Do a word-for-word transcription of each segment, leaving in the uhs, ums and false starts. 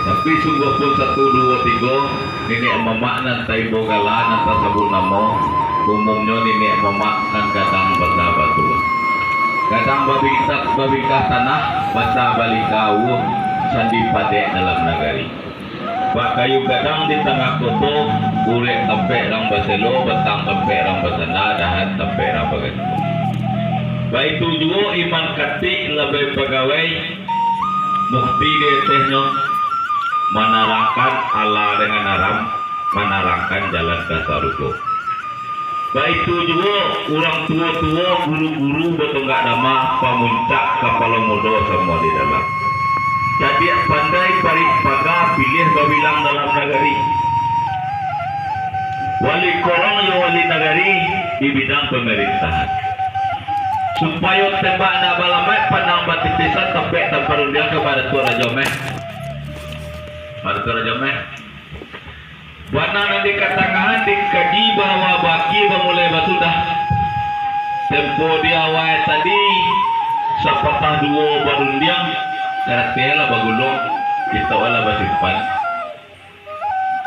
Tapi sungguahpun satu, duo, tigo, niniak mamak nan taibo gala, nan tasabuik namo, umumnyo niniak mamak nan gadang basa batu. Gadang babingkah, babingkah tanah, basa balingkah awuah, sandi padek dalam nagari. Bak kayu gadang di tangah koto, urek tampek rang baselo, batang tampek rang basanda, dahan tampek rang bagantung. Baitu juo iman katik labai pagawai, mukti di atehnyo, manarangkan ala dengan haram, manarangkan jalan ka sarugo. Baitu juo urang tuo-tuo, guru-guru batonggak dama, pamuncak kapalo mudo samo di dalam. Cadiak pandai parik paga, piliah babilang dalam nagari. Wali korong jo wali nagari di bidang pamarintahan. Supayo tembak ndak balamaik, panang batitisan, tampek taparundiang ka Datuak Rajo Ameh. Datuak Rajo Ameh. Bana nan di katangahan dikaji bahwa baki bamulai basudah. Tempo di awal tadi, sapatah duo barundiang, karate lah bagulong, kito lah basimpan.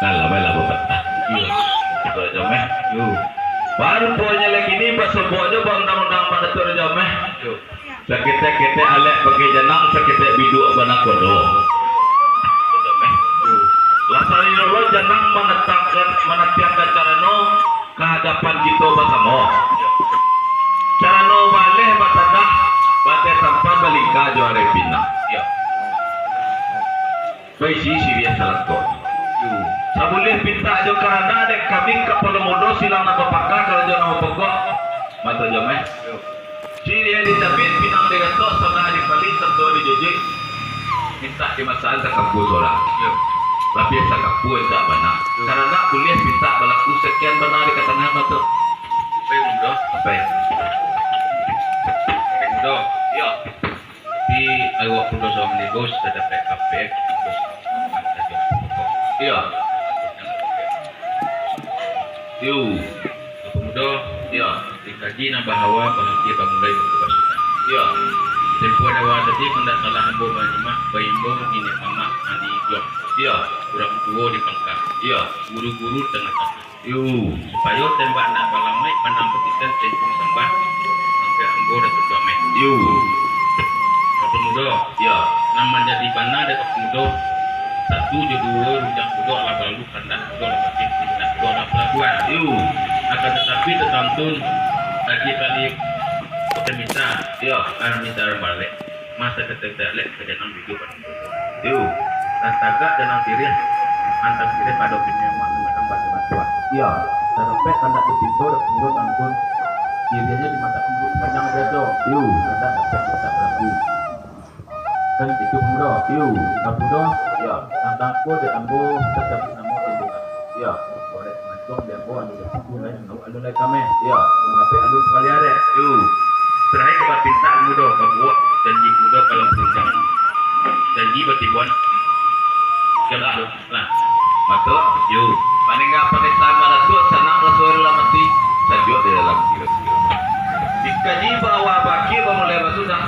Kalah bae lah bapatah. Iyo. Datuak Rajo Ameh. Yo. Baru pokoknyo lagi ni basobok jo baundang-undang Datuak Rajo Ameh. Yo. Saketek-ketek alek pakai janang, saketek biduak banakodo. Lah sari lo janang manatangkan, manatiangkan carano ka hadapan kito basamo. Carano baleh batadah, bateh tampan balingka jo areh pinang. Baisi siriah salangkok. Sabuliah pintak jo karanda dek kami kapalo mudo silang nan bapangka karajo nan bapokok. Mato jo meh. Siriah dicabik, pinang digatok, sanda dipalik, sato dijojik. Mintak dimasaan sakampua surang. Labiah sakampua indak bana. Karanda buliah pintak balaku sakian bana di katangahan mato. Apai mudo. Apai. Apai mudo. Iyo. Tapi awak pulo saurang ni, Bos, tadapek kapek, Bos. Iyo. Iyo. Apak mudo. Iyo. Dikaji nan bahawa, bahaki bamulai basudah. Iyo. Tempo di awal tadi, kandak salah ambo manyimak, baimbau niniak mamak nan di iduang. Iyo. Urang tuo di pangka. Iyo. Guru-guru di tangah-tangah. Yo. Supayo tembak ndak balamaik, panang batisan, timpung sambah, sampai ambo Datuak Jameh. Yo. Apak mudo. Yo. Nan manjadi bana dek apak mudo, satu jo duo, rujang kudo alah balalu, kandak kudo alah bakeh, pintak kudo alah balabuah. Yo. Akan tatapi, tatantun, lagi kali, kita minta, yo, akan minta balek. Masa kata-kata lek ka janang duduak. Yo. Nan tagak janang siriah, antang siriah pado pinyo mak, nan gadang batu-batuan. Iyo. Nan lempek kandak dipinto, dek mudo tantun. Siriahnyo di mata kumbuk panjang biaso. Yo. Kandak dapek mintak balaku. Kan itu mudo. Yo. Nan mudo. Iyo. Tantang ko dek ambo tasabuik namo Tendungan. Iyo. Korek mancong dek ambo anu dek ambo lain. Alun lai kameh. Iyo. Mangapek alun sakali arek. Yo. Tarakhir ka bapintak mudo, babuak janji mudo ka lampu runjang. Janji batibuan. Siap lah. Nah. Mato. Yo. Maningga panitahan Madatuak, sanang raso lah mati. Sajuak di dalam kiro-kiro. Dikaji bahwa bakeh bamulai basudah.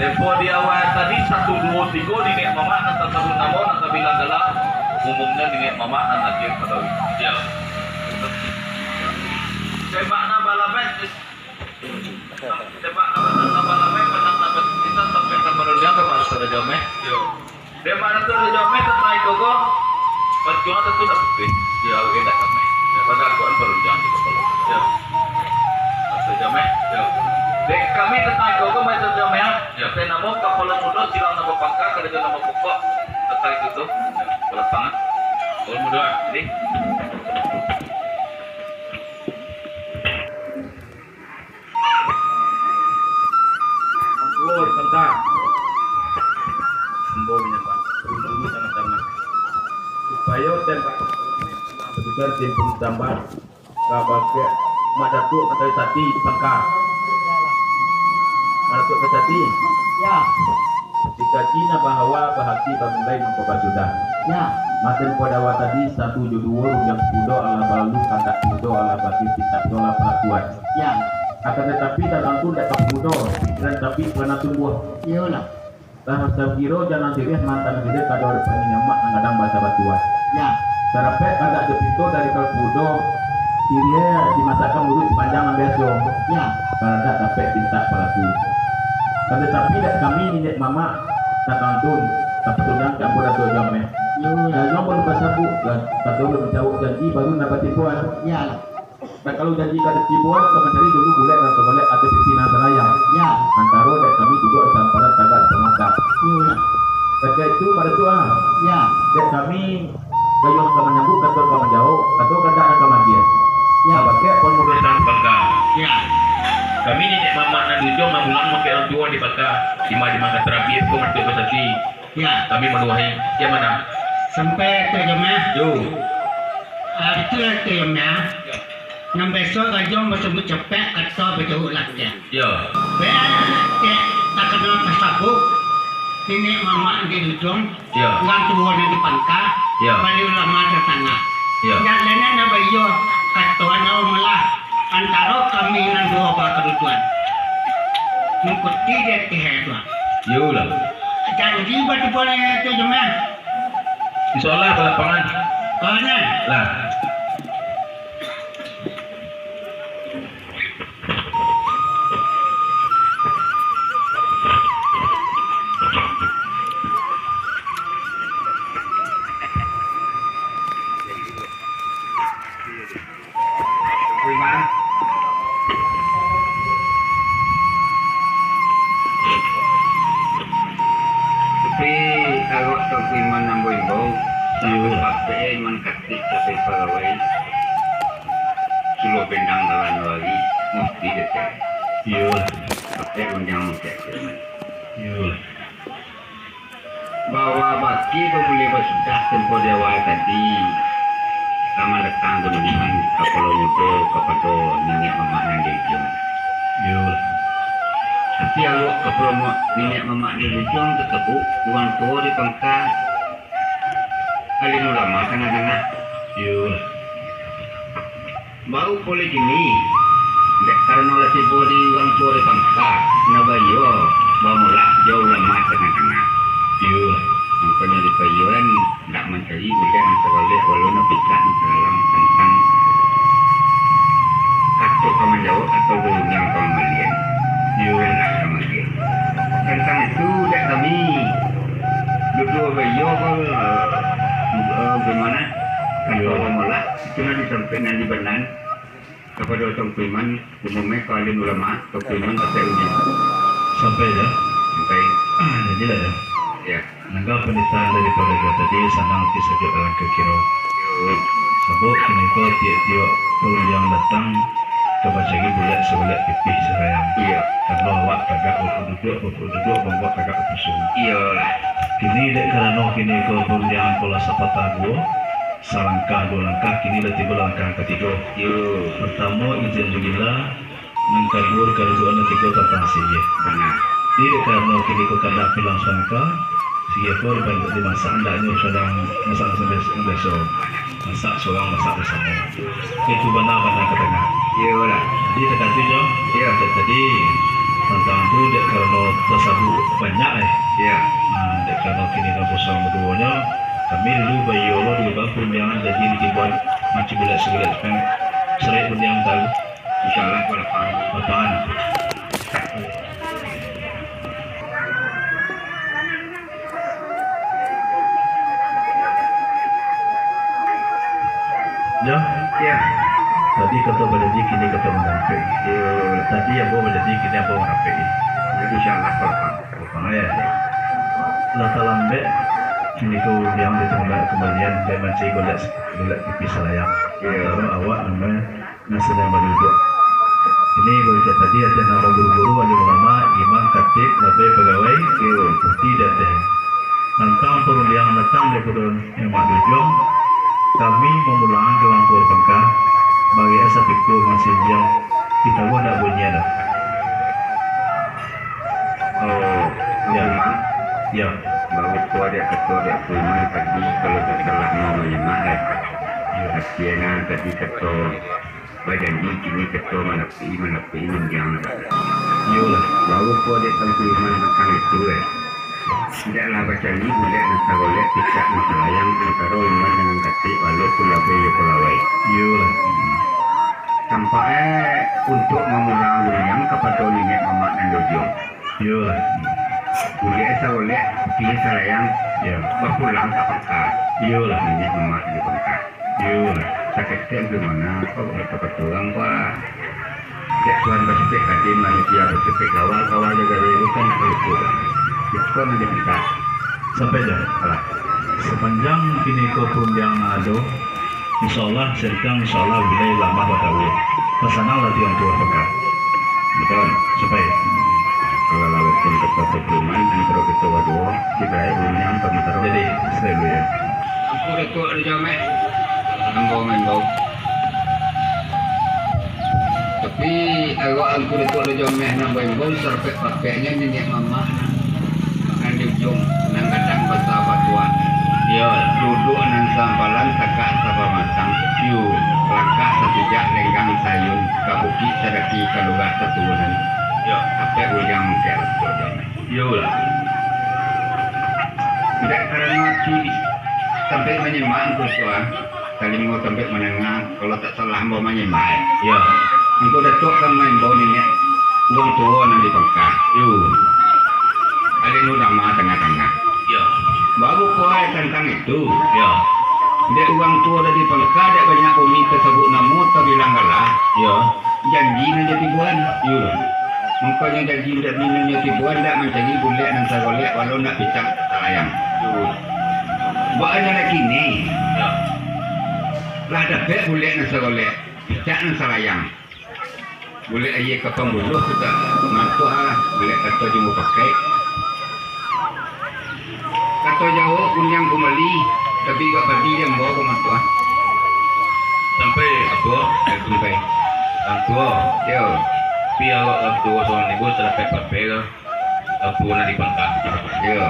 Tempo di awal tadi, satu, duo, tigo, niniak mamak nan tasabuik namo, nan tabilang gala, umumnyo niniak mamak nan lahia pado. Iyo. Tembak nan balamai, tembak nan balamai, panang nan batisan, sampai nan barundiang ka Datuak Rajo Ameh. Iyo. Tembak Datuak Rajo Ameh tantang iko ko, pacuang Datuak ndak putuih. Iyo, awak indak kameh. Iyo. Bagakuan barundiang di kapalo. Iyo. Datuak Rajo Ameh. Iyo. Dek kami tantang iko ko, Datuak Rajo Ameh, ah. Iyo. Dek namo kapalo mudo silang nan bapangka, karajo nan bapokok. Tantang itu tu. Iyo. Balapang, ah. Kapalo mudo, ah. Jadi. Ampun, Kanta. Ambo manyambah. Turun dulu tangah-tangah. Supayo tembak. Batisan timpung sambah. Kabakeh Madatuak Sati Pangka. Madatuak Sati. Ya. Dikaji nan bahawa bahaki bamulai mangko basudah. Ya. Maten podawa tadi satu jo duo, rujang kudo alah balalu, kandak kudo alah bagi, pintak kudo alah palakuan. Ya. Akan tatapi, tarangkun dek apak mudo, pikiran tapi pernah tumbuah. Iyolah. Lah sabiro jalan siriah mantan siriah ka dua puluah nyamak nan gadang basa batuah. Ya. Tarapek tagak jo pinto dari kalpudo, siriah dimasakkan muruik sipanjang nan biaso. Ya. Taradak dapek pintak palaku. Kan tatapi dek kami niniak mamak takantun, tapatudang campur atau jameh. Yo. Gayuang balupa sabuk, ga-, kado balupa jawab janji baru nan batipuan. Ya. Nah, kalau janji ka ditibuan, ka mancari dulu bulek nan sabalek atau piti nan salayang. Ya. Antaro dek kami duduak sampalan tagak samakah. Iyo, lah. Ketika itu, pada tu, ah. Ya. Dek kami, gayuang ka manyambut, kato ka manjawab, kato kandak nan ka maagiah. Ya. Sabakek pun mudah dalam bangka. Ya. Kami niniak mamak nan di ujuang, nan pulang makai urang tuo di baka. Dima-dima ka tarabih, ko matuak basasi. Ya. Kami manuahi. Kian mana? Sampai tu, Jomah. Yo. Ah, batua tu, Jomah. Ya. Nan biaso gayuang basabuik capek, kato bajawab lambiang. Yo. Bek, dek takana tasabuk, niniak mamak di ujuang, yo, urang tuo nan di pangka, yo, wali ulama di tangah. Yo. Nan lain nan baiyo, kato nan malah, antaro kami nan duo bakaduduan. Mangkuti di ateh tu. Yo lah. Janji batibo tu, Jomah. Insyaallah, ka lapangan. Kawan, eh? Lah. Terima. Tapi, kalau Tuanku Iman ambo imbau, iyo, sampai Iman katik sampai pagawai, suluah bendang dalam dua hari, mesti datang. Iyo. Sampai undang mesti. Iyo. Bahwa baki bamulai basudah tempo di awal tadi, ka mandatang gunungan kapalo mudo kapado niniak mamak nan di ujuang. Iyo. Tapi awak kapalo mu-, niniak mamak di ujuang tatabuk urang tuo di pangka, alim ulama tangah-tangah. Iyo. Baru pulih kini, dek karano lah tibo di urang tuo di pangka, nan baiyo bamulak jo ulama tangah-tangah. Iyo. Mangkonyo di paiyoan, ndak mancari buliah nan taralek, walau nan picak nan taralang tantang kato ka manjawab atau burundiang ka mambalian. Iyo. Anak ka mambalian. Tantang itu, dek kami, duduak baiyo ko, eh, eh, bagaimana? Kato, iyo, bamulak. Itu nan disampaikan di banan kapado Tuanku Iman, umumnyo ka alim ulama, Tuanku Iman pakai uji. Sampai, yo? Sampai. Ah, jadilah, yo. Yo. Nangga panitahan daripado inyo tadi, sanang ati sajo alangkah kiro. Yo. Sabab kiniko tiok-tiok parundiangan datang ka mancari bulek sabalek pipih salayang. Iyo. Karano awak tagak baduduak, baduduak, bongkok tagak bapusuang. Iyolah. Kini dek karano kiniko parundiangan ko lah sapatah duo, salangkah duo langkah, kini lah tibo langkah nan katigo. Yo. Partamo, izin jo gila, nan kaduo, kadudukan nan katigo tantang siriah. Bana. Jadi, dek karano kini ko kandak pilang sangka, siriah ko dimasak, andaknyo sadang masak-masak biaso, masak surang, masak basamo. Itu bana-bana ka tangah. Iyolah. Jadi, takah tu jo. Iyo. Tadi, tantang tu, dek karano tasabuk banyak, eh. Iyo. Ah, dek karano kini ko kosong baduonyo, kami dulu baiyo lo di lubang parundiangan, jadi di kibuan mancik bulek sagalek, supaya sarik parundiangan tahu. Insyaallah, ka lapangan. Lapangan. Yo. Yo. Tadi kato bajanji, kini kato manarapek. Yo. Tadi ambo bajanji, kini ambo manarapek. Yo, insyaallah, ka lapangan. Ka lapangan, yo. Lah talambek, kini ko urang ditungga kambalian, dek mancari bulek, bulek pipih salayang. Yo. Antaro awak nan nan sadang baduduak. Kini, bak cak tadi, ateh namo guru-guru, alim ulama, imam, katib, labai, pagawai, iyo, mufti di ateh. Tantang parundiangan datang daripado niniak mamak di ujuang, kami mamulangan ka urang tuo di pangka, bagi asa pikua mansinjiang, kito buek ndak bunyi ado. Oh, yo. Imam. Yo. Baru ko dek kato dek Imam tadi, kalau tak salah mau menyimak, eh. Yo. Artinya tadi kato bajanji, kini kato manapik-i, manapik-i, mandiang. Iyolah. Baru ko dek Tuanku Iman tantang itu, eh. Ndaklah bacari bulek nan sagolek, picak nan salayang, antaro iman dengan katik, walaupun labai jo pagawai. Iyolah. Tampaknyo untuak mamulang uriang kapado niniak mamak nan di ujuang. Iyolah. Bulek sagolek, picak salayang, Iyo. bapulang ka pangka. Iyolah. Niniak mamak di pangka. Iyo. Saketek di mano, kok kata-kata urang, Pak? Dek Tuhan basipek kadim, manusia basipek gawa, gawa jo gawa itu kan balupo. Itu kan ado minta. Sampai dah. Alah. Sapanjang kini ko pun yang ado, insya Allah, sentang insya Allah, bilai lamah batawo. Pasanang lah tiang tuah pekat. Betul. Sampai. Kalau lalu pun kata pedoman, antara kita berdua, kita yang punya, antara Jadi, saya dulu ya. Ampun, Datuk Raja Ameh. Ambo maimbau. Tapi, awak Angku Datuk Raja Ameh nan baimbau, sarapek-parapeknyo niniak mamak nan di ujuang, nan gadang basa batuah. Iyo. Duduak nan sampalan, tagak sapamatang. Iyo. Langkah sapijak lenggang sayun, ka bukik sadaki, ka lurah saturunan. Iyo. Apek uliang mungkin Datuk Raja Ameh. Iyolah. Indak karano ati tampek manyimak Angku Datuk, ah. Talingo tampek mandanga, kalau tak salah ambo manyimak, eh. Yo. Angku Datuk kan maimbau niniak urang tuo nan di pangka. Yo. Alin ulama tangah-tangah. Yo. Baru puai tantang itu. Yo. Dek urang tuo dari pangka, dek banyak bumi tasabuik namo, tabilang gala. Yo. Janji nan jadi buan. Iyo. Mangkonyo janji nan jadi buan, dak mancari bulek nan sagolek, walau nak picak salayang. Iyo. Baa nyo lah kini. Yo. Lah dapek bulek nan sagolek, picak nan salayang. Bulek aia ka pambuluah tu tak mantuah lah, bulek kato jo mupakai. Kato Jawo kuniang kumbali, tapi bak padi dek ambo ko mantuah. Sampai, Apo? Eh, sampai. Orang tuo. Yo. Tapi awak orang tuo surang ni, Bos, salah paper-paper, orang tuo nan di pangka. Yo.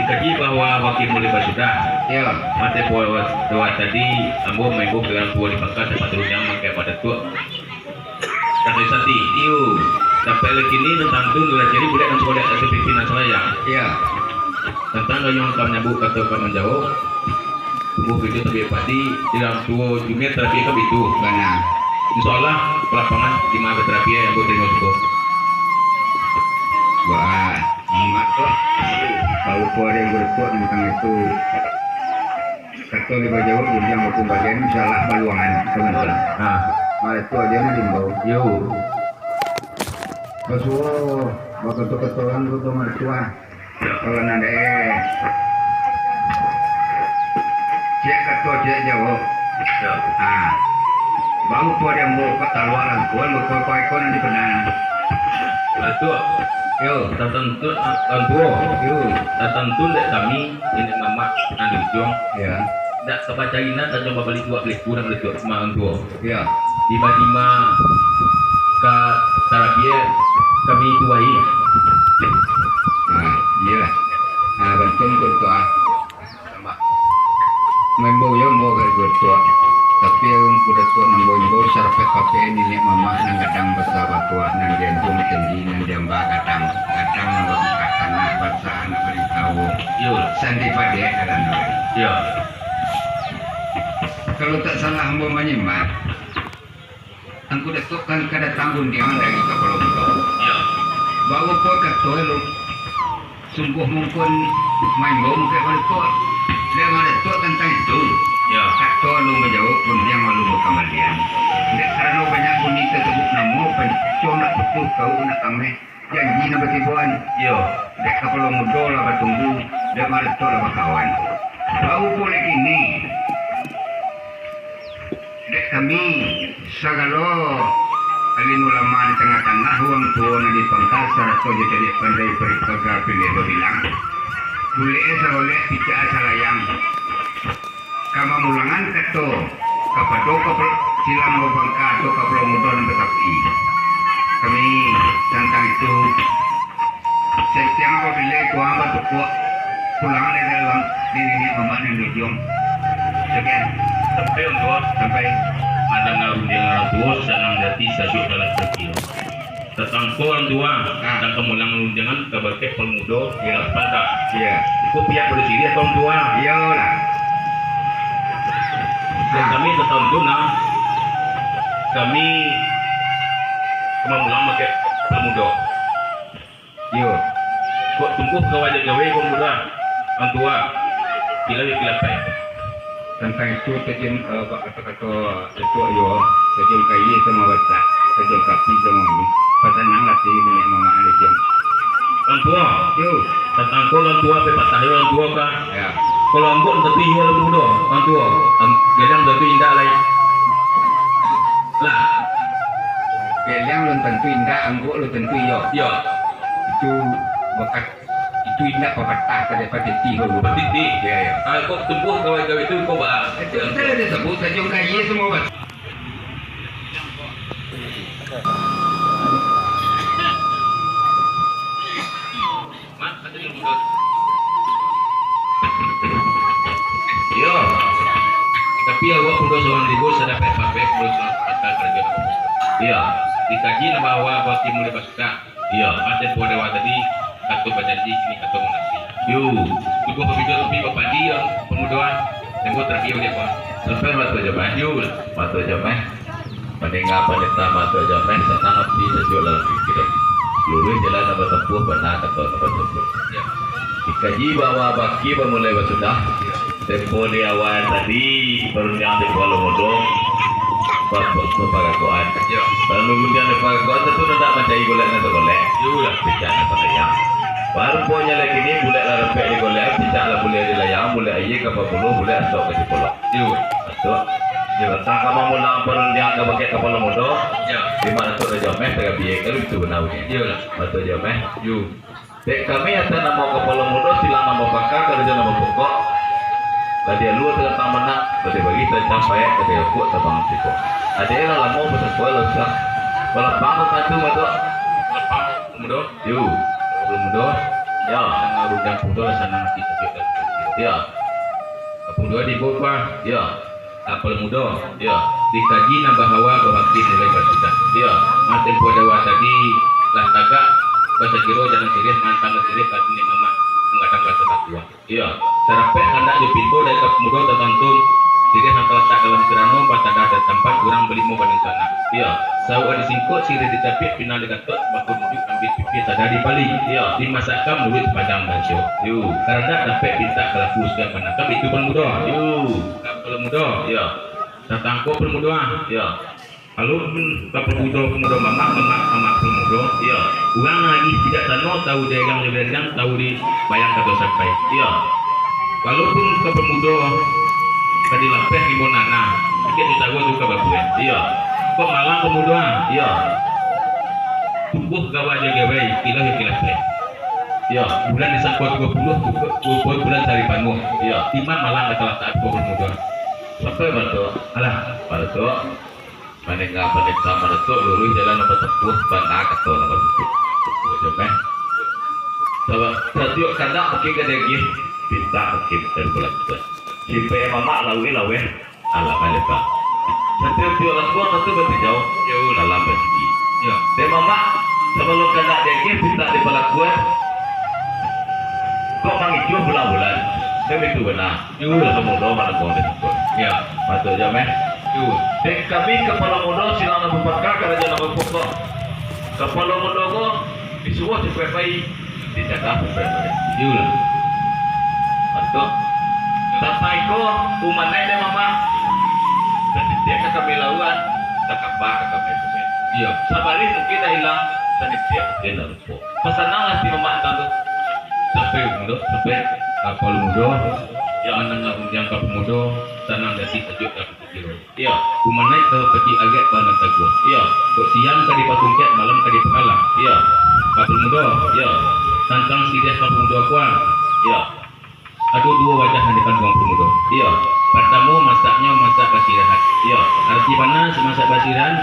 Dikaji bahwa wakil mulai basudah. Yo. Mate po doa tadi, ambo maimbau ka orang tuo di pangka, tempat turun yang makai pada tu. Sampai sati. Iyo. Sampai lagi ni tantang tu, lah jadi bulek nan sagolek atau pimpin nan salayang. Iyo. Tantang gayuang ka manyabuik, kato ka manjawab. Tumbuah kito tabiak padi, di dalam tuo jumia tarabiak kan bitu. Bana. Insya Allah, lapangan di ma batarabiak yang buat tarimo suko. Wah, mak tu. Kalau kau ada yang berbuat tentang itu, kato dia bajawab, dia yang berkembalian, insya Allah, baluangan, teman-teman. Ha. Malah tu aja mah diimbau. Yo. Basuo, bakato-kato urang tu, tu, malah tu, ah. Kalau nan dek, ciek kato, ciek jawab. Yo. Ha. Baru po dia ambo ka taluak langkuan, bakoi-koi ko nan dipandang. Lantuak. Yo. Tatantu, ah, lantuak. Yo. Tatantu dek kami, niniak mamak nan di ujuang. Yo. Dak sabacai nan tajam babalik tuak baliku nan lantuak, malang tuo. Yo. Tiba-tiba ka tarabiak kami tuai. Nah, iyolah. Nah, bantuan ko tu, ah. Maimbau yo ambo ka Angku Datuk. Tapi Angku Datuk nan ambo imbau sarapek-parapek niniak mamak nan gadang basa batuah, nan dianjuang tinggi, nan diamba gadang. Gadang nan bapangka tanah, basa anak paling tawo. Yo. Sandi padek kadang. Yo. Kalau tak salah ambo manyimak, Angku Datuk kan ka datang rundiang dari kapalo mudo. Yo. Baru po kato lu, sungguah mungkin maimbau mungkin Angku Datuk. Dek Angku Datuk tantang itu. Yo. Kato lu manjawab rundiang lalu bakambalian. Dek karano banyak bunyi tasabut namo, panco nak putuih kau nak kameh. Janji nan batiboan. Iyo. Dek kapalo mudo lah batunggu, dek maratok lah bakawan. Baru pulih kini. Dek kami, sagalo alim ulama di tangah-tangah, urang tuo nan di pangka, sarato jo cadiak pandai, parik paga, pilih babilang. Bulek sagolek, picak salayang. Ka mamulangan kato kapado kapal silang babangka atau kapalo mudo nan batapi. Kami tantang itu, satiang apabila tuang batukuak pulang dari dalam di niniak mamak nan di ujuang. Sakian. Sampai, Ong Tuo. Sampai. Mandanga rundiang urang tuo, sanang di ati, sajuak dalam pikiran. Tatangko urang tua, ah, nan ka mamulang rundiangan ka bakeh pamudo, iyo, pantah. Iyo. Iko pihak pado siriah urang tua. Iyolah. Dan, ah, kami tatangko nah, kami ka mamulang bakeh pamudo. Iyo. Kok tumbuah gawa jo gawe ko mudah, urang tua. Kilo yo kilapai. Tantang itu, tajem, eh, bak kato-kato Datuak iyo, tajem kayi samo batak, tajem kapi samo ni. Pasanang lah ti niniak mamak tajem. Urang tua. Yo. Tantang ko urang tua, pe patah yo urang tua ka. Ya. Kalau ambo tantu iyo lah mudo, urang tua. Am-, gadang tantu indak lai. Lah. Gadang lun tantu indak, angguk lun tantu iyo. Iyo. Itu bakat Itu indak papatah, kada patiti ko. Patiti. Ya, ya. Ah, kok tumbuah gawe-gawe tu, kok ba-, itu kita ada sebut sajo kaya semua, Bang. Mat, ada yang muda. Yo. Tapi awak pun dosa orang ribu, sadapek papek, dosa patah kerja. Iya. Dikaji nama awak, baki mulai basudah. Iyo, ado tempo dewa tadi, kato bajanji, kini kato mananti. Yo, tubuah papijo tapi bapadi, yo, pamudoan, tempo tarakhir uliak, Pak. Sampai Mato Jameh. Yo. Mato Jameh. Mandanga pandeta Mato Jameh, sanang ati, sajuak dalam pikiran. Luruih jalan nan batampuah, bana kato nan batampuah. Yo. Dikaji bahwa baki bamulai basudah. Tempo di awal tadi, barundiang di Kuala Mudo, ba-, ba-, bapagakoan. Iyo. Lalu rundiang di pagakoan, tantu ndak mancari bulek nan tagolek. Iyolah. Picak nan talayang. Baru ponyo lagi ni, bulek lah rapek digolek, picak lah bulek dilayang, bulek aia ka pambuluah, bulek asok ka cipolok. Iyo. Asok. Iyo, tantang ka mamulang barundiang ka bakeh kapalo mudo. Iyo. Di ma Datuak Rajo Ameh, tagabia, kalau itu bana bunyi. Iyolah. Datuak Rajo Ameh. Iyo. Dek kami atas namo kapalo mudo, silang nan bapangka, karajo nan bapokok. Tadi alua tagatang manang, tadi bagi tacampaik, tadi akuak tabang siko. Adek lah lamo basakua lah usah. Balapang tu tantu, Mato. Lapang, mudo. Yu, kapalo mudo. Yo. Sanang rundiang mudo lah sanang ati sajo. Yo. Kapalo mudo di bawah. Yo. Kapalo mudo, iyo, dikaji nan bahawa babakti mulai basudah. Iyo. Maten pado tadi lah tagak, basakiro jalan siriah, mantang siriah ka niniak mamak, manggadang ka takuah. Iyo. Tarapek kandak jo pinto dari kapalo mudo tagantung, siriah nan talatak dalam carano, batadah dari tampan, urang balimo banding sanak. Iyo. Sauak disingkok, siriah ditapiak, pinang digatok, bakurujuk, ambiak pipia, tadah dipaliak. Iyo. Dimasakkan muluik sapanjang basio. Yo. Karandak dapek pintak, kalaku sudah manangkap, itu kapalo mudo. Yo. Kapalo mudo. Iyo. Tatangko kapalo mudo, ah. Iyo. Kalau pun kapalo mudo, mudo mamak, mamak, mamak kapalo mudo. Iyo. Urang nan agiah bijaksano, tahu di agiah jo bijaksano, tahu di bayang kato sampai. Iyo. Walaupun kapalo mudo ka dilapeh limo nanah, sakik tu taruih tu ka babuek. Iyo. Kok malang kapalo mudo, ah? Iyo. Tumbuah gawa jo gawai, kilah jo kilah. Iyo. Bulan disangko duo puluah, duo puluah bulan sahari panuah. Iyo. Di ma malang ka talatak kapalo mudo. Sampai Mato. Alah. Mato. Mandanga pandeta Mato, luruih jalan nan batampuah, bana kato nan batutuik. Baco, eh. Sabab, satiok kandak mungkin ka diagiah, pintak mungkin ka dibalakuan. Sipek mamak laweh-laweh, alah, maleh, Pak. Satiok-tiok langkuang tantu batijau, dalam rasaki. Yo. Dek mamak, sabalun kandak diagiah, pintak dibalakuan, kok mangicuah bulan-bulan. Kan itu bana. Yo. Kapalo mudo manangguang di siko. Yo. Mato jo, meh. Yo. Dek kami kapalo mudo silang nan bapangka, karajo nan bapokok. Kapalo mudo ko disuruah sipai-pai, dicegah sipai-pai. Yo lah. Mato. Tantang iko, umanai dek mamak. Satitiak ka kami lauan, sakapa ka kami bumi. Yo. Sabalih mungkin lah ilang, satitiak mungkin lah lupo. Pasanang lah ati mamak tantang tu. Sampai mudo, sampai kapalo mudo, nan mandanga rundiang kapalo mudo, sanang di ati, sajuak ka pikiran. Iyo. Umanai ka pacik agek banan taguah. Iyo. Kok siang ka dipatungkek, malam ka dipakalah. Iyo. Kapalo mudo. Iyo. Tantang siriah kapalo mudo ko, ah. Iyo. Ado duo wajah nan dipandang kapalo mudo. Iyo. Partamo, masaknyo masak basirahat. Iyo. Arati bana masak basirahat,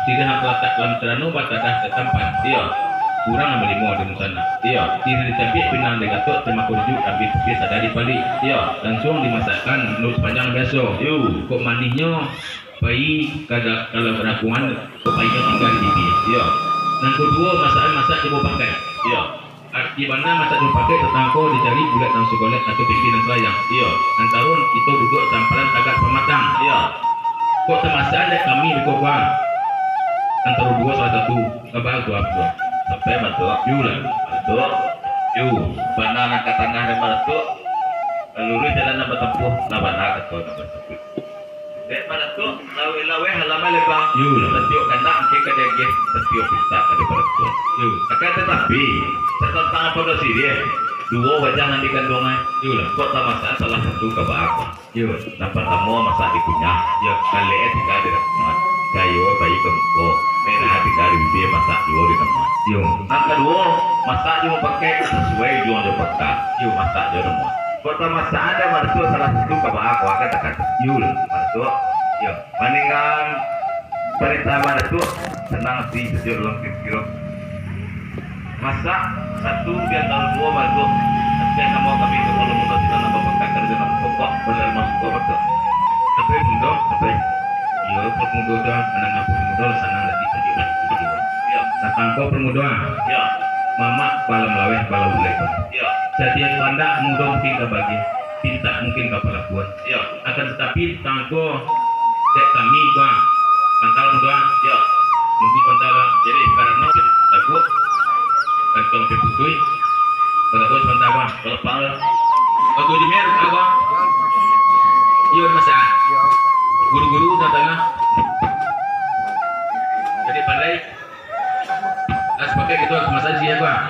siriah nan talatak dalam carano batadah tatampan. Iyo. Urang nan balimo di dunsanak. Iyo. Siriah ditapiak, pinang digatok, tamakurujuk, ambiak pipia, tadah dipaliak. Iyo. Lansuang dimasakkan, muluik sapanjang biaso. Yo. Kok manihnyo, pai ka da-, dalam rakuan, kok painyo tingga di pipi. Iyo. Nan kaduo, masakan masak jo pakai. Iyo. Arti bana masak jo pakai tantang ko dicari bulat nan sagolek atau piti nan salayang. Iyo. Antaro kito duduak sampalan tagak samatang. Iyo. Kok tamasak dek kami beko ko? Antaro duo salah satu. Kaba ko, Abah? Sampai, Datuak. Yo lah. Datuak. Yo. Bana nan ka tangah dek Datuak. Lalu luruih jalan nan batampuah. Lah bana kato nan basabuik. Dek Datuak, laweh-laweh alamai lebang. Yo lah. Satiok kandak mungkin ka diagiah, satiok pintak ka diparantuan. Yo. Akan tatapi, satantang apo doh siriah, duo wajah nan dikanduang ai. Yo lah. Kok tamasak salah satu kaba ko? Yo. Nan partamo masak di kunyah. Yo. Kalek tingga di ramuan. Cayo pai ka muko. Merah tingga di bibia, masak juo di ramuan. Yo. Nan kaduo, masak jo mupakaik sasuai ujuang jo paka. Yo. Masak jo ramuan. Kok tamasak dek Datuak salah satu kaba ko, akan takana. Yo lah. Datuak. Yo. Mandanga parentah Datuak, sanang ati, sajuak dalam pikiro. Masak satu di antaro duo Datuak. Tapi namo kami tu kalau mudo sinan nambah pangkakan dengan pokok, boleh masuk ke Datuak. Tapi mudo, tapi. Iyo, permudo tu, menengah permudo, sanang ati, sajuak dalam pikiro. Yo. Datang ko permudo, ah. Yo. Mamak balam laweh, balam ulek. Yo. Satiok kandak mudo mungkin ka bagi, pintak mungkin ka palakuan. Yo. Akan tatapi, tangko dek kami ko, ah, pantang mudo, ah. Yo. Mungkin pantang lah. Jadi, karano takut, kan kalau putui, kalau pun pantang, ah. Kalau pang lah. Waktu di mer, apa? Iyo, masa. Guru-guru tengah-tengah. Jadi, pandai. Lah, sapakai kito, masa sia, Bang?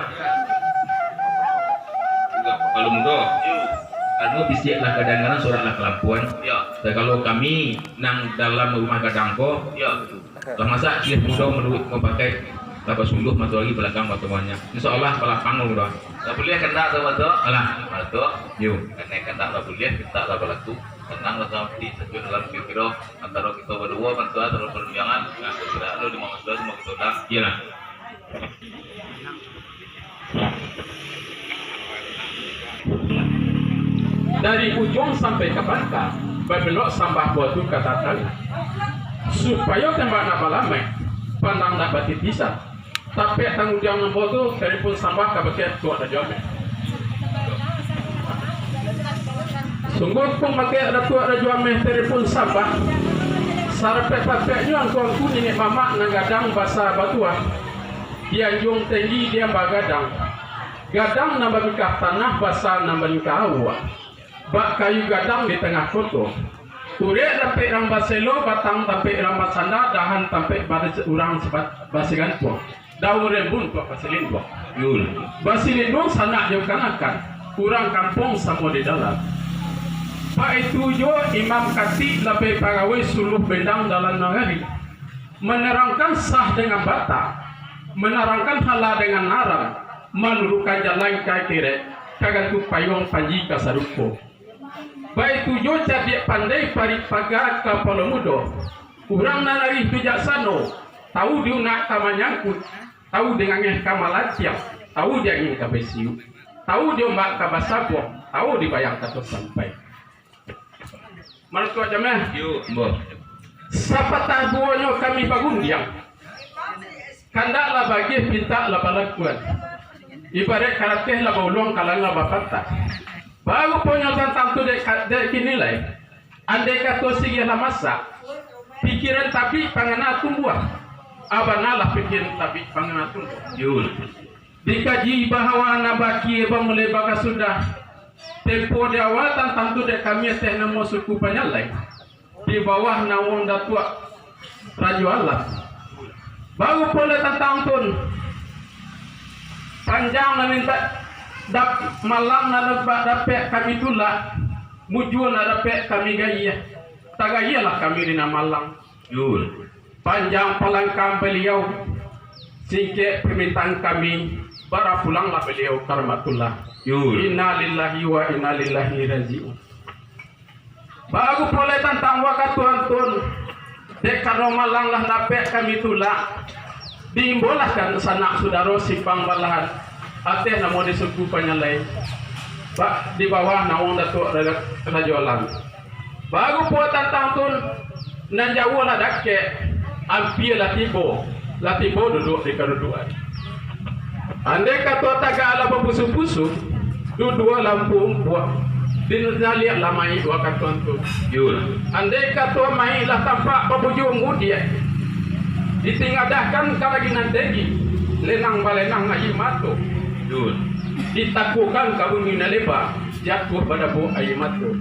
Kalau mudo, anu, bisiak lah kadangaran, sorak lah kalampuan. Yo. Dan kalau kami nan dalam rumah gadang ko, yo, lah masak, silih mudo manuruik mapakai, lah basuluah matoari balakang batamuannyo. Insya Allah, balakang mudo. Lah buliah kandak tu, Datuak? Alah. Datuak. Yo. Kanai kandak lah buliah, pintak lah balaku. Sanang lah sampai sajuak dalam pikiro. Antaro kito baduo, kan, tu, antaro parundiangan, nah, kira lo di mangasuah samo kito dah. Iyolah. Dari ujuang sampai ka pangka, babelok sambah buah tu ka tatali. Supayo tembak nak balamaik, pandang nak batitisan. Tapek tangudiang ambo tu, talipun sambah kabake Datuak Rajo Ameh. Sungguahpun kabake Datuak Rajo Ameh talipun sambah. Sarapek-rapeknyo angku-angku niniak mamak nan gadang basa batuah, di anjuang tinggi di amba gadang, gadang nan bamikah tanah, basa nan bamikah awak. Bak kayu gadang di tangah koto. Turek tampek urang baselo, batang tampek urang basanda, dahan tampek baris urang seba-, basigantuang. Daun rimbun tuak basilinduang. Yul. Basilinduang sanak jo kanakan, urang kampuang samo di dalam. Baitu juo imam katik, labiah pagawai suluah bendang dalam nagari. Manarangkan sah dengan bata, manarangkan halal dengan haram, manuruikkan jalan ka akhirat, ka gantuang payuang panji ka sarugo. Baitu juo cadiak pandai parik paga kapalo mudo. Urang nan arih bijaksano, tahu di unak ka manyangkuik, tahu di ngangeh ka malantiang, tahu di angin ka basiuk, tahu di ombak ka basabuang, tahu di bayang ka tasampai. Mano tu, Rajo Ameh? Yo, ambo. Sapatah duonyo kami bagundiang. Kandaklah bagiah, pintaklah balakuan. Ibaraik karateh lah bauluang, kalang lah bapatah. Baruponyo tantang tu dek ka-, dek kini lai. Andai kato siriah lah masak, pikiran tabik pangana tumbuah. Abanalah pikiran tabik pangana tumbuah. Yul. Dikaji bahawa nan baakhia bamulai bakasudah. Tempo di awal tantang tu dek kami ateh namo suku Panyalai. Di bawah nawong Datuak Rajo Alam. Baru pulai tantang tun. Panjang nan indak dap-, malang nan indak dapek kami tulak. Mujua nan dapek kami gayie. Tagayielah kami di nan malang. Yul. Panjang palangkah baliau, singkek pamintaan kami, bara pulanglah baliau ka rahmatullah. Yul. Innalillahi wa inna ilaihi raji'un. Baru pulai tantang wakatu antun, dek karano malang lah dapek kami tulak, diimbaulah ka sanak sudaro simpang balahan, ateh namo di suku Panyalai, ba-, di bawah nawong Datuak Raja-, Rajo Alam. Baru pulo tantang tun, nan jauah lah dakek, ampia lah tibo. Lah tibo duduak di kadudukan. Andai kato tagak lah bapusu-pusu, duduak lampu umpuak, dinyaliak lah mayik wakatu tu. Yul. Andai kato mayik lah tampak babujua mudiak, ditingadahkan ka langik nan tinggi, lenang balenang aia mato. Yul. Ditakuakan ka bumi nan leba, jatuah badabuak aia mato.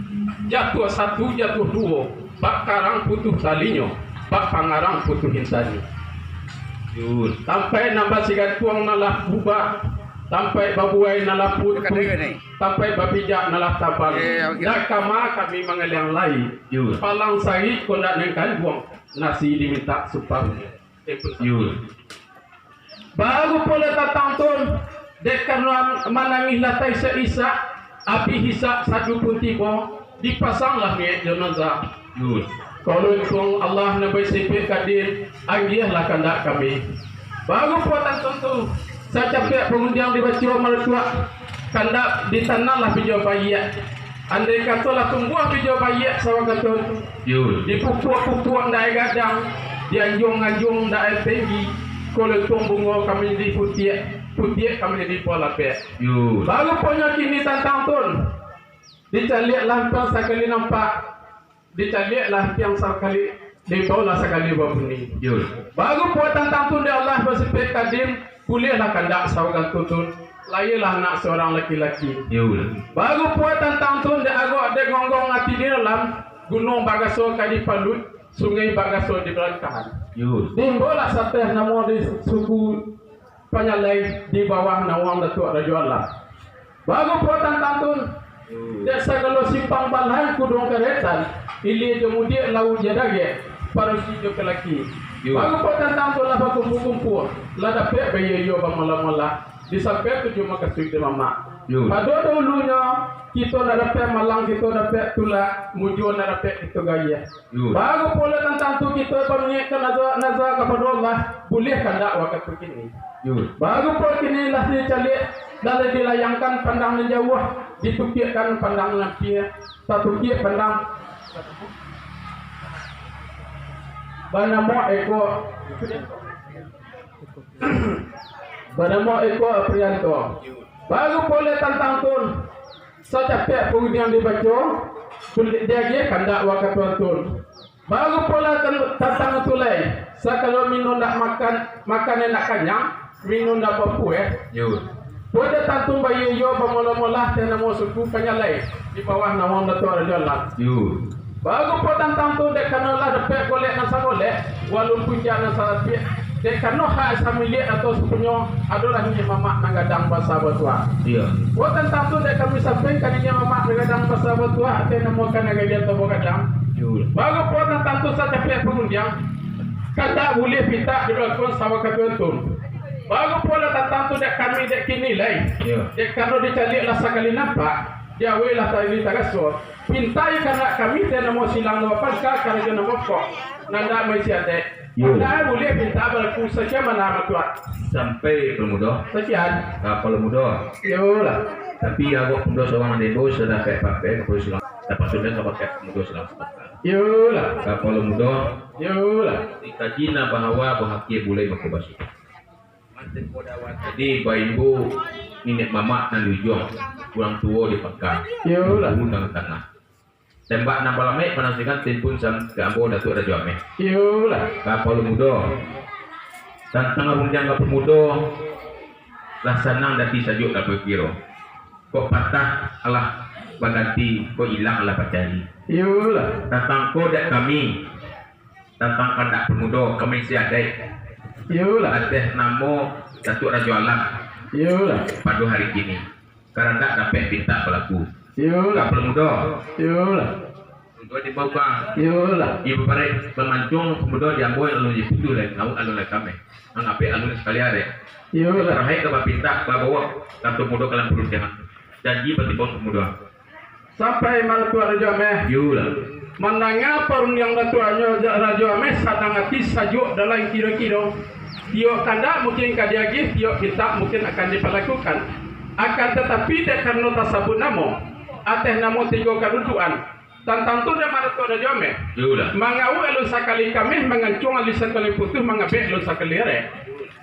Jatuah satu, jatuah duo, bak karang putuih talinyo, bak pangarang putuih intanyo. Yul. Tampaik nan basigantuang nan lah bubak, tampaik babuai nan lah putuih, tampaik bapijak nan lah tabang. Ndak kama kami mangaliang lai. Yul. Palang sarik kondak nan kanduang, nasi dimintak suparuah. Yul. Baru pulo tantang tu, dek karano manangih lah taisak-isak, abih isak sadu pun tibo, dipasanglah mayik janazah. Yul. Kalau untuang Allah nan basifik kadim, anggiahlah kandak kami. Baru pulo tantang tu, sacapek pangundiang dibaco maracuak, kandak ditanamlah bijo baiak. Andai kato lah tumbuah bijo baiak sawakatu tu, Yul. Dipupuak-pupuak ndak aia gadang, dianjuang-anjuang ndak aia tinggi, kalau untuang bungo ka manjadi putiak, putiak ka manjadi buah lapek. Yul. Baru punyo kini tantang tu, dicaliak lah ampiang sakali nampak, dicaliak lah ampiang sakali, dibaolah sakali babunyi. Yul. Baru pulo tantang tu dek Allah basifik kadim, buliahlah kandak sawakatu tu, lahialah anak surang laki-laki. Yul. Baru pulo tantang tu dek arok dek gonggong ati di dalam, gunuang baraso ka dipaluik, sungai baraso di balantahan. Yul. Diimbolah sateh namo di suku Panyalai di bawah nawang Datuak Rajo Alam. Baru pulo tantang tu, dek sagalo simpang balahan kuduang karetan, ilia jo mudiak lauik jo dagek, parusi jo kalaki. Yo. Baru pulo tantang tu lah bakumpua-kumpua, lah dapek baiyo-iyo bamala-mala, di sampiang tujuah mukasuik di mamak. Yo. Pado dahulunyo, kito ndak dapek malang, kito dapek tulak, mujua ndak dapek kito gayah. Yo. Baru pulo tantang tu kito baniaikkan nazar, nazar kapado Allah, buliah kandak wakatu kini. Yo. Baru pulo kini lah dicaliak, lah dilayangkan pandang nan jauah, ditukiakkan pandang nan ampia, tatukiak pandang banamo eko, banamo eko Aprianto. Baru pulo tantang tu, sacapek pangundiang dibaco, diagiah kandak wakatu tu. Baru pulo tan-, tantang tu lai, sakalo minun ndak makan, makan ndak kanyang, minun ndak bapueh. Yo. Pulo tantang tu baiyo-iyo bamala-mala, teh namo suku Panyalai, di bawah nawang Datuak Rajo Alam. Yo. Baru pulo tantang tu, dek karano lah dapek golek nan sagolek, walau puncak nan salapik, dek karano hak samiliak atau sapunyo adolah niniak mamak nan gadang basa batuah. Iyo. Pulo tantang tu, dek kami sampai ka niniak mamak nan gadang basa batuah, ateh namo ka nan gadang atau bagadang. Yo. Baru pulo tantang tu, sacapek pangundiang, kandak buliah pintak di balakang sawakatu tu. Baru pulo tantang tu, dek kami dek kini lai. Iyo. Dek karano dicaliak lah sakali nampak, di awai lah tadi taraso. Pintai kandak kami teh namo silang nan bapangka, karajo nan bapokok, nan ndak maisi adaik. Yo. Padahal buliah pintak balaku sakian bana matuak. Sampai Palo Mudo. Sakian. Ka Palo Mudo. Iyolah. Tapi awak Mudo surang nan ibo sudah kayak pakai, kalau silang. Dapat sudah nggak pakai Mudo silang sebentar. Iyolah. Ka Palo Mudo. Iyolah. Dikaji nan bahawa bahaki bulai mako basuh. Jadi, baimbo niniak mamak nan di ujuang, urang tuo di pangka, Iyolah. Guru nan di tangah. Tembak nan balamaik manantikan timpun sam-, ka ambo Datuak Rajo Ameh. Iyolah. Ka Palo Mudo. Tantang rundiang ka Palo Mudo, lah sanang di ati sajuak lah bakiro. Kok patah alah baganti, kok ilang alah bacari. Iyolah. Tantang ko dek kami, tantang kandak pamudo, kami si adaik. Iyolah. Ateh namo Datuak Rajo Alam. Iyolah. Pado hari kini, karandak dapek pintak balaku. Iyolah. Ka Palo Mudo. Iyolah. Mudo di bawah. Iyolah. Ibo barek pamancung pamudo di ambo alun diputuih lai, ngawak alun lai kameh. Mangapek alun sakali arek. Iyolah. Tarakhir ka bapintak, babawo kantua mudo ka dalam parundiangan. Janji batimbang pamudo. Sampai mah Datuak Rajo Ameh. Iyolah. Mandanga parundiang Datuak Rajo, Rajo Ameh, sanang ati, sajuak dalam kiro-kiro. Tiok kandak mungkin ka diagih, tiok pintak mungkin akan dipalakukan. Akan tatapi, dek karano tasabuik namo, ateh namo tigo kadudukan, Tantang tu dah maratok dah jam, eh? Iyolah. Mangawak alun sakali kameh, mangancuang alun sakali putuih, mangabek alun sakali arek.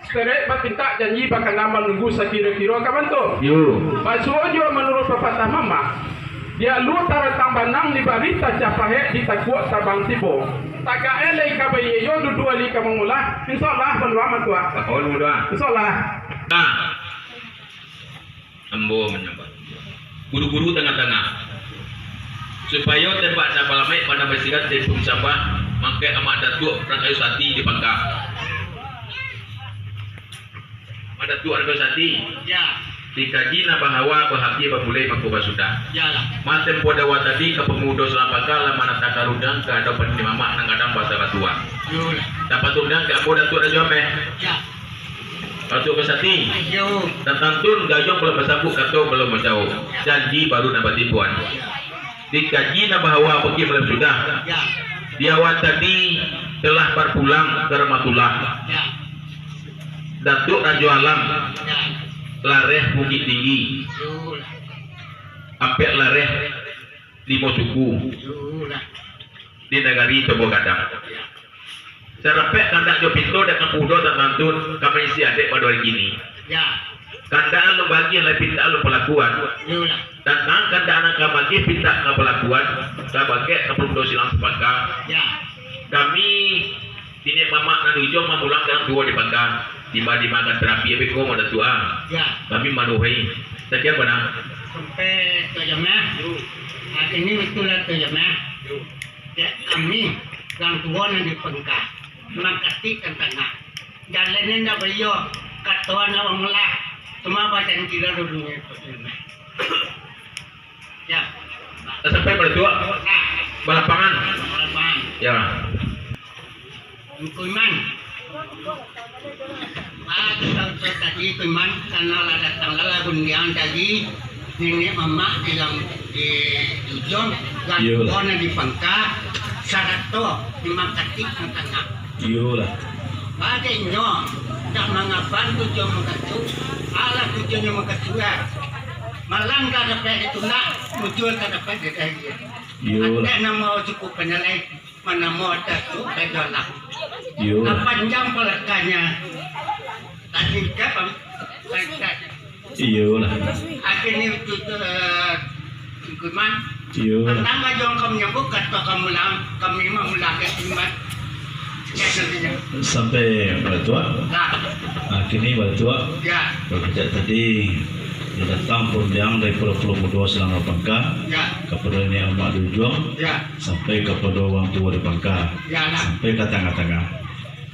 Serek bapintak janji bakana manunggu sakiro-kiro ka bantu. Yo. Basuo juo manuruik papatah mamak, dialu taratang banang dibari tacapahek ditakuak tabang tibo. Tagak e lai ka baiyo, duduak lai ka mangulah. Insyaallah, paluang matuak. Paluang matuak. Insyaallah. Nah. Ambo manyambah. Guru-guru tangah-tangah. Supayo tembak nan balamaik pandang basigat, tempun sambah, mangkek Amak Datuak Rangkayo Sati di Pangka. Amak Datuak Rangkayo Sati. Ya. Dikaji nan bahawa, bahapia bamulai mangko basudah. Yalah. Mantempo dawa tadi ka pamudo salang Pangka lah manatakan rundang ka adapan Mamak nan gadang basa batua. Yo. Dapat rundang ka ambo Datuak Rajo Ameh. Ya. Datuak Rangkayo Sati. Iyo. Tantang tu gayuang balun basabuik, kato balun manjawab. Janji baru nan batibuan. Dikaji nan bahawa, bukik malam sudah. Ya. Di awal tadi telah bapulang ka Rahmatullah. Ya. Datuak Rajo Alam. Ya. Lareh Bukik Tinggi. Yo lah. Ampek lareh limo suku. Yo lah. Di nagari Tobo Gadang. Ya. Sarapek kandak jo pinto dek ka mudo tantang tu ka maisi adaik pado ari kini. Ya. Kandak alun bagiah lai pintak alun palakuan. Iyolah. Tantang kandak nan ka bagiah pintak ka palakuan, ka bagek ka pamudo salang Pangka. Ya. Kami, niniak mamak nan di ujuang mamulang ka nan tuo di Pangka. Tibo-tibo ka tarapi abih ko, Amak Datuak, ah. Ya. Kami manuahi. Sakian bana. Sampai tu aja mah. Yo. Ah, ini betul lah tu aja mah. Yo. Dek kami, urang tuo nan di Pangka, mangkatik tantang, jalannyo indak baiyo, kato indak bamulah, cuma bajanji lah dulu. Ya. Sampai Datuak. Nah. Balapangan. Balapangan. Ya. Ungku Iman. Ah, tadi tu, Iman, karano lah datang lah, lah rundiang tadi, niniak mamak di, di ujuang, urang tuo nan di Pangka, sarato di mangkatik nan tangah. Iyolah. Baa inyo ndak mangaban tujuan mangkatik, alah tujuannyo mangkatik, eh. Malang ka dapek ditundak, mujua ka dapek ditahian. Iyolah. Ateh namo cukup panyalai. Manamo Datuak Rajo Alam. Iyo. Apanjang palakanyo. Tadi ka pam-, pangkat. Iyolah. Akhirnyo itu, eh, Ungku Iman. Iyo. Tantang gayuang kami nyambut, kato kami ulang, kami mangulangkan Iman. Ya, nantinya. Sampai Datuak. Nah. Akhirnyo Datuak. Ya. Bapijak tadi, lah datang parundiangan dari pulo-pulo mudo salang Pangka. Ya. Kapado niniak mamak di ujuang. Ya. Sampai kapado urang tuo di Pangka, ya, nah, sampai ka tangah-tangah.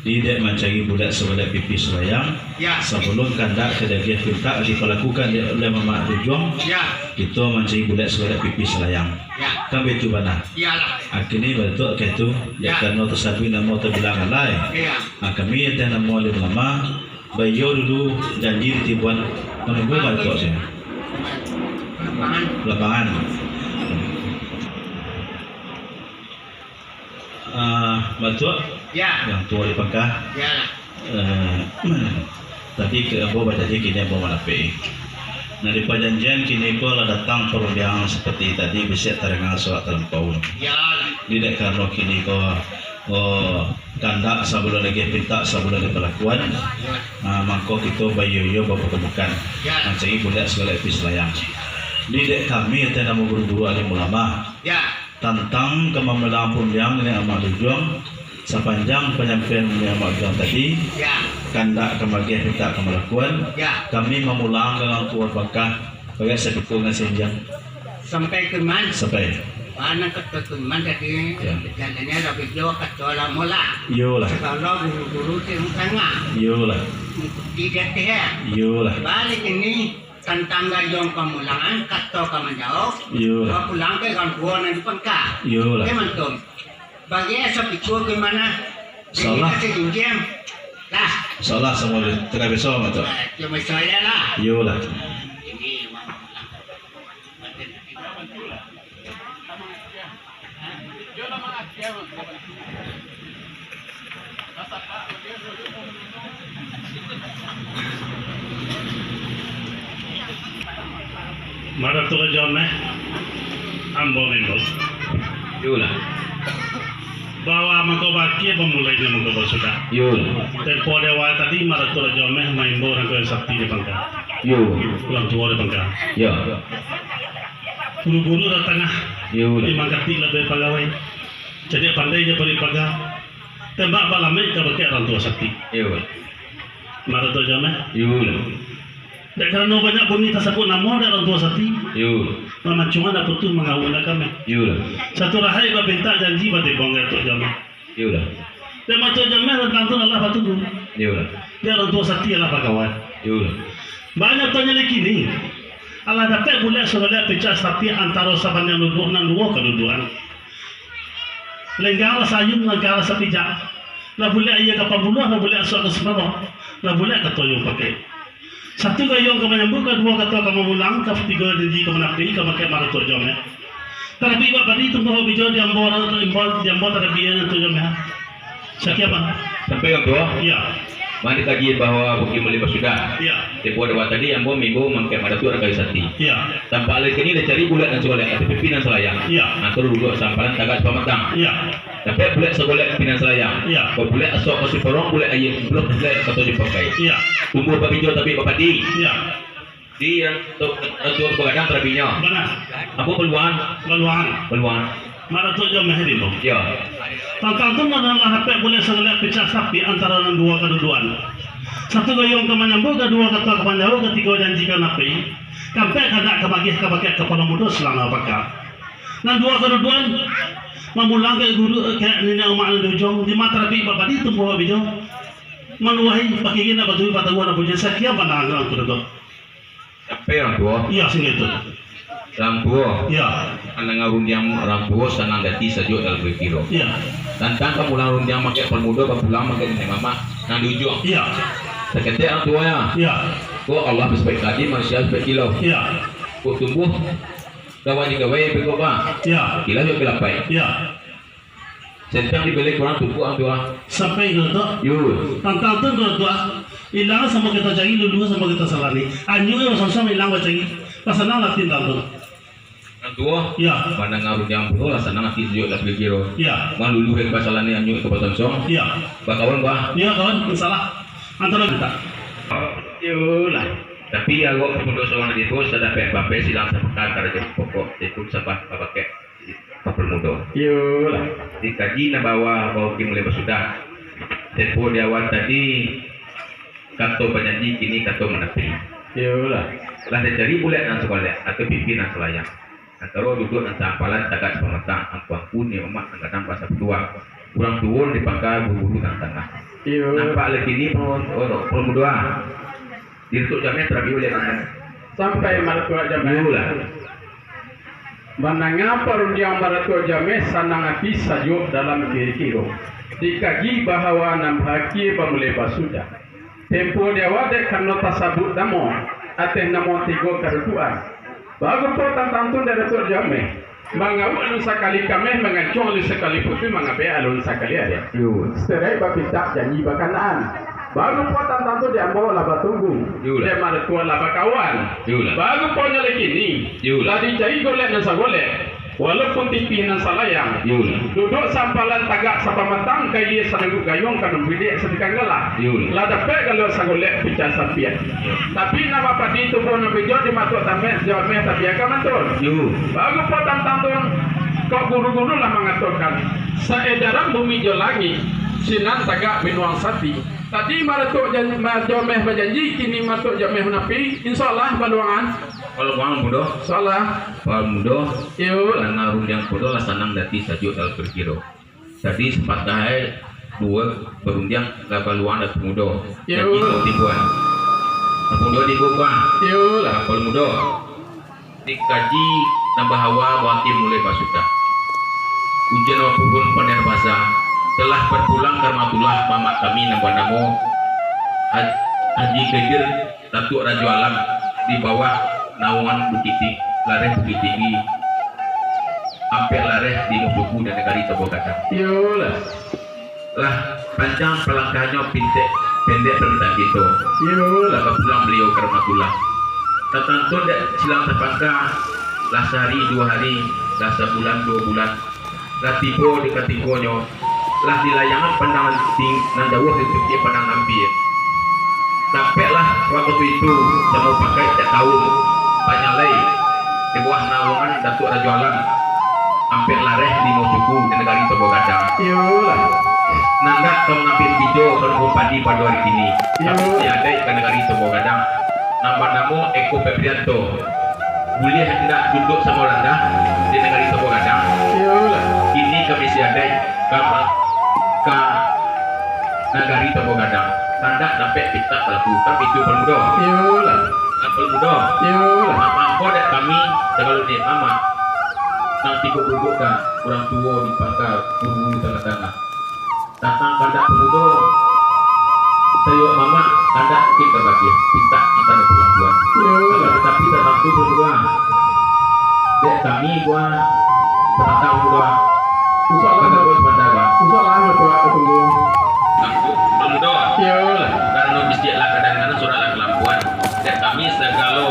Di dek mancari bulek sabalek pipih salayang, ya, sabalun kandak ka diagiah pintak dipalakukan dek, dek mamak di ujuang, ya, kito mancari bulek sabalek pipih salayang. Ya. Kan baitu bana? Iyolah. Akhirnyo Datuak ka itu, ya, dek karano tasabuik namo tabilang alai. Ya. Ah, kami ateh namo alun lamo, baiyo dulu janji ditibuan, manunggu Datuak sajo. Lapangan. Lapangan. Ah, Datuak? Ya. Urang tuo di Pangka? Ya lah. Eh, tadi ka ambo bajanji, kini ambo manapek. Nah, di pajanjian kini ko lah datang parundiangan seperti tadi, bisiak tadanga sorak talampau. Ya lah. Jadi, dek karano kini ko, oh, kandak sabalun diagiah pintak, sabalun dipalakuan, ya, ah, mangko kito baiyo-iyo bapatemukan. Ya. Mancari bulek sabalek pipih salayang. Jadi, dek kami, ateh namo guru-guru alim ulama. Ya. Tantang ka mamulang parundiangan niniak mamak di ujuang, sapanjang panyampaian niniak mamak di ujuang tadi, ya, kandak ka magiah pintak ka malakuan, ya, kami mamulang ka urang tuo Pangka, bagai sapikua nan sajanjian. Sampai ka Iman? Sampai. Baa nan kato Iman tadi, ya, jalannyo lah baiyo, kato lah mulah. Iyolah. Sagalo guru-guru di tangah. Iyolah. Mangikuti di ateh, ya. Iyolah. Baliak ini, tantang gayuang pamulangan, kato ka manjawab, iyo, bapulang ka urang tuo nan di Pangka. Iyolah. Oke, mantun. Bagi asa pikua ka ma? Salah. Jadi, ka jinjiang. Lah. Salah samo dia. Tidak bisa, Mak, tu. Eh, cuma saya lah. Iyolah. Ini, Mak. Maratua jam, eh? Ambo mimbo. Iyolah. Bawa mangko baakhia, bamulai jo mangko basudah. Iyolah. Tempo di awal tadi, Mak Datuak Rajo Ameh maimbau urang tuo sapi di pangka. Iyo. Urang tuo di pangka. Iyo. Buru-buru datang ah. Iyolah. Imang Katik labiah pagawai. Cadiak pandai jo paripaga. Tembak balamaik ka bakeh urang tuo sapi. Iyo. Mak Datuak Rajo Ameh. Iyolah. Dek karano banyak bunyi tasabuik namo dek urang tuo sapi. Iyo. Mamancuangan apo tu mangawuan kameh. Iyolah. Satu rahaik bapintak janji batibong dek Datuak Rajo Ameh. Iyolah. Dek Mak Datuak Rajo Ameh tantang tu alah batunggu. Iyolah. Dek urang tuo sapi alah bakawan. Iyolah. Banyak tanyo lai kini. Alah dapek bulek sagolek picak sapi antaro sabandiang duduak nan duo kadudukan. Lenggang lah sayun, lenggang lah sapijak. Lah bulek aia ka pambuluah, lah bulek asuak ka sumaro, lah bulek kato nyo pakai. Satu gayuang ka manyambuik, kaduo kato ka mamulang, katigo janji ka manapi, ka bakeh Mak Datuak Rajo Ameh. Tarabik bak padi, tumbuah bak bijo, diambo, diambo tarabik Mak Datuak Rajo Ameh. Sakian, Bang. Sampai urang tuo? Iyo. Mandi kaji bahwa bukik mulai basudah. Iyo. Tempo di awal tadi ambo maimbau mangkek Mak Datuak Rajo Ameh sapi. Iyo. Tampak alai kini dicari bulek nan sagolek, atau pipi nan salayang. Iyo. Antaro duduak sampalan tagak sapamatang. Iyo. Dapek bulek sagolek pipi nan salayang. Iyo. Babulek asuak ka siporong, bulek aia, bulek kato nyo pakai. Iyo. Tumbuah bak bijo, tarabik bak padi. Iyo. Di yang tu, tu bagadang tarabiknyo. Bana. Ambo baluangan. Baluangan. Baluangan. Mak Datuak Rajo Ameh di tu. Iyo. Tantang tu nan lah dapek bulek sagolek picak sapi antaro nan duo kadudukan. Satu gayuang ka manyambuik, kaduo kato ka manjawab, katigo janji ka manapi, kaampek kandak ka magiah ka bakeh kapalo mudo salangga pangka. Nan duo kadudukan mamulang ka guru, ka niniak mamak nan di ujuang, limo tarabik bak padi, tumbuah bak bijo. Manuahi pakiri nak batui pataguah nak puja, sakian pandangan urang tuo. Sampai urang tuo? Iyo, singkek tu. Urang tuo? Iyo. Mandanga rundiang urang tuo, sanang ati, sajuak dalam pikiro. Iyo. Tantang ka mulang rundiang mangkek pamudo, bapulang mangkek niniak mamak nan di ujuang. Iyo. Saketek urang tuo, yo. Iyo. Ko Allah basifat kadim, manusia basifat kilau. Iyo. Ko tumbuah gawai di gawai, beko ba. Iyo. Kilau jo kilapai. Iyo. Sentang dibelek urang tumpuk ang tuah. Sampai ka tu. Yo. Tantang tu ka tu. Ilang samo kito cari, lulu samo kito salani. Anyuik yo sama-sama ilang bacari. Lah sanang ati tantang tu. Ang tuah. Yo. Mandanga rundiang pulo lah sanang ati, sajuak lah pikiro. Yo. Malulu ka salani, anyuik ka batonsong. Yo. Bakawan bah. Yo, kawan, masalah. Antara kita. Yo lah. Tapi awak pemuda sorang di bos sadapek bape silang sapakat karajo pokok itu sabah babakek. Papermudo. Iyolah. Dikaji nan bawa, bawa ki mulai basudah. Tempo di awal tadi, kato bajanji, kini kato manapi. Iyolah. Lah dicari bulek nan sabalek, atau pipi nan salayang. Antaro duduak nan saampalan, tagak sapamatang, angku-angku, niniak mamak nan gadang basa patuah. Urang tuo di pangka, guru-guru nan tangah. Iyo. Nampak lah kini, oh, oh, papermudo, ah. Di Datuak Jameh tarabi ulih. Sampai Mak Datuak Jameh. Iyolah. Mandanga parundiang Mak Datuak Jameh, sanang ati, sajuak dalam pikiro. Dikaji bahawa nan baakhia bamulai basudah. Tempo di awal dek karano tasabuik namo, ateh namo tigo kadudukan. Barupo tantang tu dek Datuak Jameh. Mangawuk alun sakali kameh, mangancuang alun sakali putuih, mangabek alun sakali ariak. Yo. Serai bapintak janji bakanaan. Barupo tantang tu dek ambo lah batunggu. Yo lah. Dek Mak Datuak lah bakawan. Yo lah. Baruponyo lai kini. Yo lah. Lah dicari golek nan sagolek. Walaupun tipih nan salayang. Yo lah. Duduak sampalan tagak sapamatang, ka ilia sanangguk gayuang, ka nan buliak satikang galah. Yo lah. Lah dapek galo sagolek picak sapiak. Tapi nan bapadi tumbuah nan bijo di Mak Datuak Jameh, Jameh tabiakan mantun. Yo. Barupo tantang tu, kok guru-guru lah mangatokan, saedaran bumi jo langik, sinan tagak binuang sati. Tadi Mak Datuak Jan-, Mak Datuak Jameh bajanji, kini Mak Datuak Jameh manapi, insya Allah baluangan. Kalau buang mudo. Insya Allah. Kalau mudo. Iyo. Karano rundiang mudo lah sanang ati, sajuak dalam pikiro. Tadi sapatah ai duo barundiang, lah baluang lah pamudo. Iyo. Jadi, kau tibuan. Pamudo tibo, Bang. Iyo lah. Kapal mudo. Dikaji nan bahawa baakhia mulai basudah. Ujan mapuhun panen basa. Telah berpulang ka Rahmatullah mamak kami nan banamo Haj-, Haji Khidir. Datuak Rajo Alam di bawah naungan Bukik Ti-, Lareh Bukik Tinggi, ampek lareh di Mutuku dan Nagari Tabuah Gadang. Iyolah. Lah panjang palangkahnyo, pintek, pendek permintaan kito. Iyolah. Lah bapulang baliau ka Rahmatullah. Tatantun dek silang sapangka, lah sahari duo hari, lah sabulan duo bulan. Lah tibo di katikonyo, lah di layangan pandang ting-, nan jauah di tampek pandang ampia. Dapeklah wakatu itu, samo pakai tiok taun, panyalai di bawah naungan Datuak Rajo Alam, ampek lareh limo suku di nagari Tobo Gadang. Iyolah. Nan dak ka manambiak bijo, ka nanam padi pado ari kini. Iyo. Tapi si adaik ka nagari Tobo Gadang, nan banamo Eko Febrianto. Buliah indak duduak samo randah di nagari Tobo Gadang? Iyolah. Kini kami si adaik ka, ka nagari Tobo Gadang, kandak dapek pintak balaku. Kan bitu, Pamudo? Iyolah. Kan, Pamudo? Iyolah. Mangko dek kami sagalo niniak mamak, nan tibo duduak ka urang tuo di pangka, guru di tangah-tangah. Tantang kandak pamudo, sayo mamak kandak mungkin ka bagiah pintak antaro palakuan. Iyo. Akan tatapi, tatantu pamudo, dek kami, buah, sapatah pamudo. Insyaallah. Kata buah sapatah, buah. Insyaallah, Datuak, ka tunggu. Pamudo. Iyolah. Karano bisiak lah kadangaran, surak lah kalampuan. Dek kami sagalo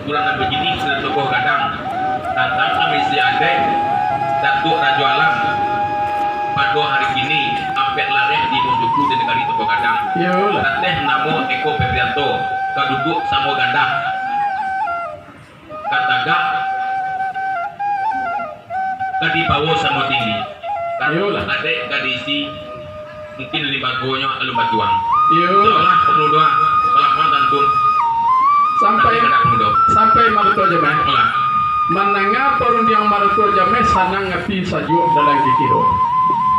urang nan bajilih di Tobo Gadang, tantang kami si adaik Datuak Rajo Alam, pado ari kini ampek lareh limo suku di nagari Tobo Gadang. Iyolah. Tateh namo Eko Febrianto, ka duduak samo gandak, ka tagak, ka dibawo samo tinggi. Kan. Iyolah. Adaik ka diisi, mungkin limbagonyo alun batuang. Iyo. Insyaallah, pamudo, kalakuan tantun. Sampai, tapi kandak pamudo. Sampai Maratuak Jameh. Alah. Mandanga parundiang Maratuak Jameh, sanang ati, sajuak dalam kikiro.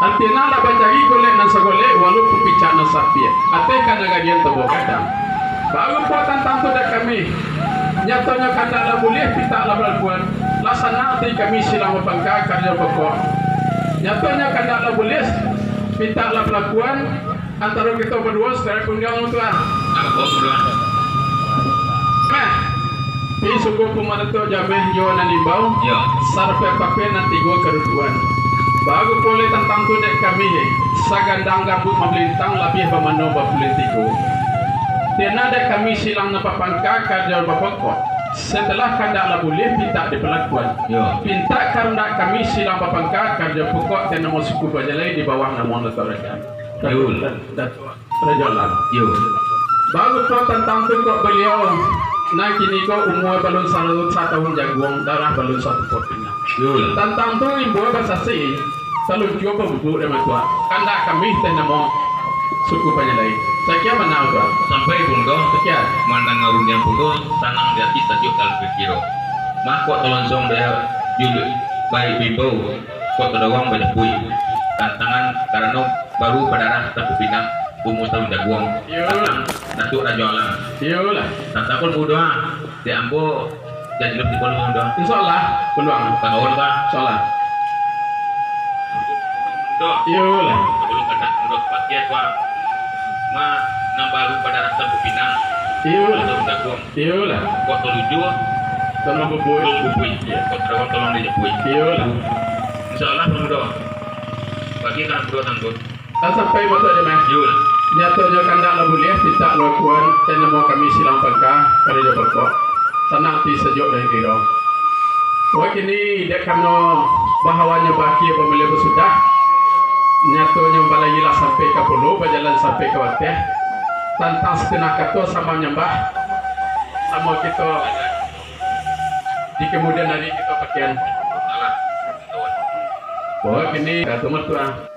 Ati nan lah bancari golek nan sagolek, walaupun picak nan sapiak. Ateh ka nagarian Tobo Gadang. Baru pulo tantang tu dek kami. Nyatonyo kandak lah buliah, pintak lah balakuan. Lah sanang ati kami silang bapangka karajo pokok. Nyatonyo kandak lah buliah, pintak lah balakuan. Antaro kito baduo, sacaro panggang tu, ah. Apo, Tuan? Meh, pi suku Pamaratuak Jameh jo nan imbau, iyo, sarape pape nan tigo kaduduan. Baru pulai tantang tu dek kami, sagandang gambuik mamalintang, labiah bamano bapulai tigo. Tinan dek kami silang nan bapangka karajo bapokok. Satalah kandak lah buliah, pintak dibalakuan. Yo. Pintak kandak kami silang bapangka karajo pokok, tinan namo suku bajalai di bawah namo Datuak Rajo. Yo. Datuak Rajo Alam. Yo. Baru tu tantang tu kok baliau nan kini ko umua balun sa-, satahun jaguang, darah balun satu pot pinggang. Yo. Tantang tu imbau basasi, saluncua pamudo dek Datuak. Kandak kami teh namo suku Panyalai. Sakian manang, Tuan. Sampai pun ko. Sakian. Mandanga rundiang pun ko, sanang di ati, sajuak dalam pikiro. Mako talonsong dek Juluk baik bimbau, kok tadorong bajapuik. Tantangan karano baru badarah satu pinang, umua satahun jaguang. Iyo. Tantang Datuak Rajo Alam. Iyolah. Tantang pun mudo, ah. Dek ambo, jan iduik di kolong, Dok. Insyaallah, peluang. Ka kawan, Pak. Insyaallah. Dok. Iyolah. Sebelum kata, Dok, pakai, Pak. Ma, nan baru pada rasa bapinang. Iyolah. Atau jaguang. Iyolah. Kok tolujua. Tolong bubui. Tolong bubui. Iya. Kok terawang tolong dijapui. Iyolah. Insyaallah, Dok. Bagi kan, Dok, tangguh. Kan sampai batua jo meh. Yo lah. Nyatonyo kandak lah buliah, pintak lah kuan, teh namo kami silang pangka, karajo pokok. Sanang ati sajuak dari kiro. Wah, kini dek karano bahawanyo baakhia pamilihan basudah, nyatonyo balayi lah sampai ka pulo, bajalan sampai ka wateh. Tantang satanah kato samo manyambah, samo kito di kamudian hari kito pakian. Wah, kini kato mertua.